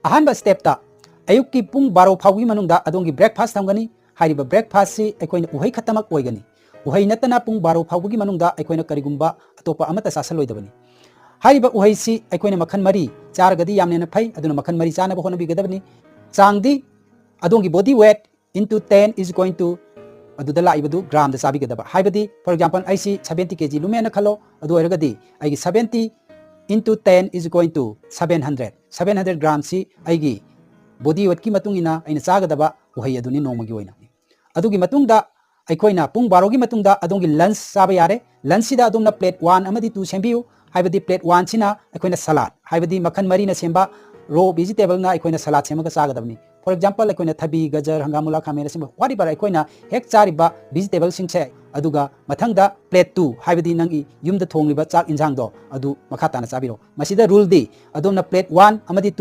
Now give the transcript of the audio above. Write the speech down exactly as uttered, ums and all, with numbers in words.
ꯑꯍꯥꯟꯕ stepꯇ ꯑꯌꯨꯛꯀꯤ ꯄꯨꯡ ꯕꯥꯔꯣ ꯐꯥꯎꯕꯒꯤ ꯃꯅꯨꯡꯗ ꯑꯗꯣꯝꯒꯤ breakfast ꯊꯝꯒꯅꯤ꯫ ꯍꯥꯏꯔꯤꯕ breakfastꯁꯤ ꯑꯩꯈꯣꯏꯅ ꯎꯍꯩ ꯈꯛꯇꯃꯛ ꯑꯣꯏꯒꯅꯤ꯫ ꯎꯍꯩ ꯅꯠꯇꯅ ꯄꯨꯡ ꯕꯥꯔꯣ ꯐꯥꯎꯕꯒꯤ ꯃꯅꯨꯡꯗ ꯑꯩꯈꯣꯏꯅ ꯀꯔꯤꯒꯨꯝꯕ ꯑꯇꯣꯞꯄ ꯑꯃꯠꯇ ꯆꯥꯁꯤꯜꯂꯣꯏꯗꯕꯅꯤ꯫ ꯍꯥꯏꯔꯤꯕ ꯎꯍꯩꯁꯤ ꯑꯩꯈꯣꯏꯅ ꯃꯈꯜ ꯃꯔꯤ ꯆꯥꯔꯒꯗꯤ ꯌꯥꯝꯅ ꯍꯦꯟꯅ ꯐꯩ, ꯑꯗꯨꯅ ꯃꯈꯜ ꯃꯔꯤ ꯆꯥꯅꯕ ꯍꯣꯠꯅꯕꯤꯒꯗꯕꯅꯤ꯫ ꯆꯥꯡꯗꯤ ꯑꯗꯣꯝꯒꯤ body weight into ten is equal to ꯑꯗꯨꯗ ꯂꯥꯛꯏꯕꯗꯨ gramꯗ ꯆꯥꯕꯤꯒꯗꯕ꯫ ꯍꯥꯏꯕꯗꯤ, for example, ꯑꯩꯁꯤ seventy kg ꯂꯨꯝꯃꯦꯅ ꯈꯜꯂꯣ, ꯑꯗꯨ ꯑꯣꯏꯔꯒꯗꯤ ꯑꯩꯒꯤ seventy into ten is equal to seven hundred, seven hundred gramꯁꯤ ꯑꯩꯒꯤ body weightꯀꯤ ꯃꯇꯨꯡ ꯏꯟꯅ ꯑꯩꯅ ꯆꯥꯒꯗꯕ ꯎꯍꯩ ꯑꯗꯨꯅꯤ ꯅꯣꯡꯃꯒꯤ ꯑꯣꯏꯅ꯫ ꯑꯗꯨꯒꯤ ꯃꯇꯨꯡꯗ ꯑꯩꯈꯣꯏꯅ ꯄꯨꯡ ꯕꯥꯔꯣꯒꯤ ꯃꯇꯨꯡꯗ ꯑꯗꯣꯝꯒꯤ lunch ꯆꯥꯕ ꯌꯥꯔꯦ꯫ Lunchꯁꯤꯗ ꯑꯗꯣꯝꯅ plate one ꯑꯃꯗꯤ two ꯁꯦꯝꯕꯤꯌꯨ꯫ ꯍꯥꯏꯕꯗꯤ plate oneꯁꯤꯅ ꯑꯩꯈꯣꯏꯅ salad, ꯍꯥꯏꯕꯗꯤ ꯃꯈꯜ ꯃꯔꯤꯅ ꯁꯦꯝꯕ raw vegetableꯅ ꯑꯩꯈꯣꯏꯅ salad ꯁꯦꯝꯃꯒ ꯆꯥꯒꯗꯕꯅꯤ꯫ For example, ꯑꯩꯈꯣꯏꯅ ꯊꯕꯤ, ꯒꯖꯔ, ꯍꯪꯒꯥꯝ, ꯃꯨꯂꯥ, ꯈꯥꯃꯦꯟ ꯑꯁꯤꯟꯕ, whatever ꯑꯩꯈꯣꯏꯅ ꯍꯦꯛ ꯆꯥꯔꯤꯕ vegetableꯁꯤꯡꯁꯦ, ꯑꯗꯨꯒ ꯃꯊꯪꯗ plate two, ꯍꯥꯏꯕꯗꯤ ꯅꯪꯒꯤ ꯌꯨꯝꯗ ꯊꯣꯡꯂꯤꯕ ꯆꯥꯛ ꯏꯟꯖꯥꯡꯗꯣ, ꯑꯗꯨ ꯃꯈꯥ ꯇꯥꯅ ꯆꯥꯕꯤꯔꯣ꯫ ꯃꯁꯤꯗ ruleꯗꯤ ꯑꯗꯣꯝꯅ plate one ꯑꯃꯗꯤ two